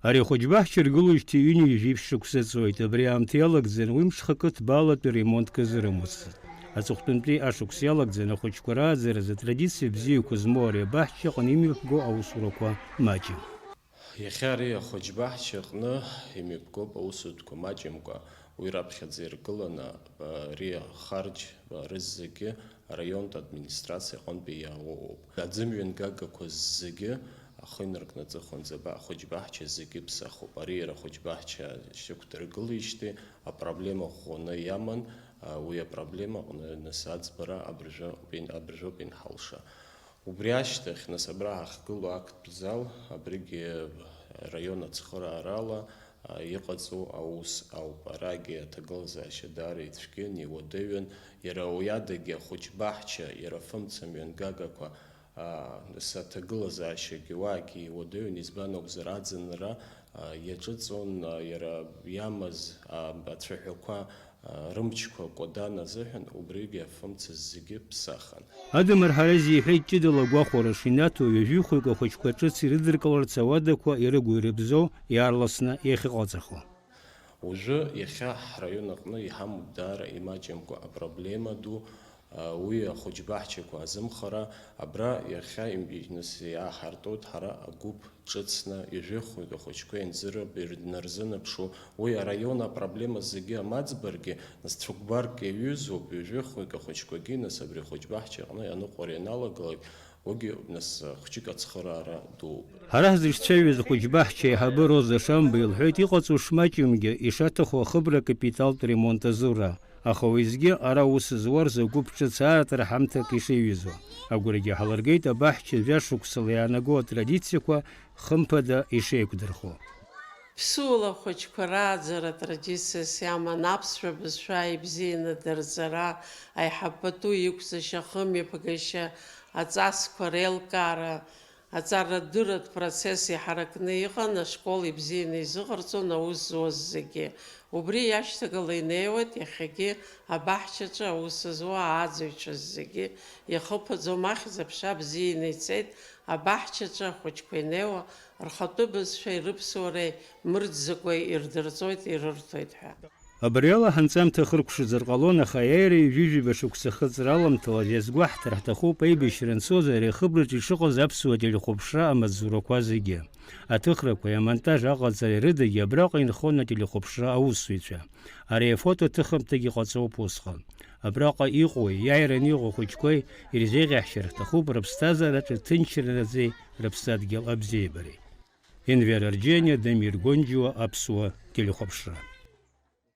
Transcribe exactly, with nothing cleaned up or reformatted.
Ари ахәыҷбаҳча иргылоижьҭеи ҩынҩажәи ԥшь шықәса ҵуеит. Абри аамҭа иалагӡаны уи мҽхакы ҭбаала атәы ремонтк азырымуцызт. Аҵыхәтәантәи ашықәс иалакӡаны ахәыҷқәа рааӡаразы атрадициа бзиақәа змоу ари абаҳча аҟны имҩаԥго аусурақәа маҷым. Иахьа ари ахәыҷбаҳча аҟны имҩаԥгоуп аусутәқәа маҷымкәа, уи раԥхьаӡа иргыланы, ари ахарџь, рызегьы араионтә администрациа аҟынтәи иаауоуп. Аӡымҩангагақәа зегьы ахы инаркны аҵыхәанӡа ба-, ахәыҷбаҳча зегьы ԥсахуп. Ари иара ахәыҷбаҳча шьақәдыргылеижьҭеи апроблема ӷәӷәаны иаман, а, уи апроблема аҟны нас аӡбара абыржәы-, абыржәоуп инҳалша. Убри ашьҭахь, нас, абра ҳахьгылоу актәи зал, абригьы араион ацхыраарала, а, иҟаҵоу аус ауп. Арагьы аҭагылазаашьа даара ицәгьан, иуадаҩын, иара уи адагьы ахәыҷбаҳча, иара афымца мҩангагақәа, а, нас аҭагылазаашьагьы уаагьы иуадаҩын, избан акәзар, аӡынра, а, иаҿыҵуан, а, иара иамаз, а, ацәаҳәақәа, рымчқәа кәадан азыҳәан убригьы афымца зегьы ԥсахын. Адамыр Ҳараз иҳәеит, ҷыдала агәахәара шинаҭо, ҩажәихәҩык ахәыҷқәа ҿыц ирыдыркыларц ауадақәа ирыгу-ирыбзоу иаарласны иахьыҟаҵахо. Уажәы иахьа ҳраион аҟны иҳамоуп даара имаҷымкәа апроблема ду, а, уи ахәыҷбаҳчақәа азымхара, абра иахьа имб-, нас иааҳартуеит ҳара агәыԥ ҿыцны ижәыхуеит ахәыҷқәа ианзырб-, ирнарзынаԥшу, уи араион апроблема зегьы амаӡбаргьы, нас цәыкәбарк иаҩызоуп, ижәыхуеит ахәыҷқәагьы, нас абри ахәыҷбаҳча аҟны аныҟәара ианалагалак, уигьы, нас, хәҷык ацхыраара дууп. Ҳара ҳзыҿцәажәаз ахәыҷбаҳча аиҳабы Роза Шамба илҳәеит, иҟаҵоу шмаҷымгьы, ишаҭаху ахыбра акапиталтә ремонт азура. Аха уеизгьы ара аус зуа рзы агәыԥ ҿыц аараҭара ҳамҭак ишеиҩызоу. Агәрагьы ҳалыргеит абаҳча жәа шықәсала иаанагоу атрадициақәа хымԥада ишеиқәдырхо. Ԥсуала ахәыҷқәа рааӡара традициас иаман аԥсшәа бызшәа ибзианы дырҵара, аиҳаб пату иқәҵашьа, ахымҩаԥгашьа, аҵасқәа реилкаара, аҵарадырратә процесс иҳаракны иҟан, ашкол ибзианы изыҟарҵон аус зуаз зегьы. Убри иашьҭагыла инеиуеит иахьагьы абаҳчаҿы аус зуа ааӡаҩцәа зегьы. Ихыԥаӡом, ахьӡ-аԥша бзианы ицеит, абаҳчаҿы ахәыҷқәа инеиуа, рхатәы бызшәеи рыԥсуареи мырӡыкәа ирдырҵоит, ирырҭоит ҳәа. Абриала ҳанҵамҭа хыркәшазар ҟалон, аха аиааира ҩажәижәаба шықәса ахыҵра аламҭалаз иазгәаҳҭар ҳҭахуп, аибашьра анцоз ари ахыбраҿы ишыҟаз аԥсуа телехәаԥшра амаҵзурақәа зегьы. Аҭыхрақәеи амонтаж аҟаҵареи рыдагьы абраҟа инхон ателехәаԥшра аусзуҩцәа. Ари афото аҭыхымҭагьы ҟаҵоуп усҟан. Абраҟа иҟоуи, иааираны иҟоу ахәыҷқәеи ирзеиӷьаҳшьар ҳҭахуп рыԥсҭазаараҿы ҭынчранаӡеи рыԥсадгьыл абзиабареи. Енвер Арџьениа, Дамир Гонџьуа, Аԥсуа телехәаԥшра.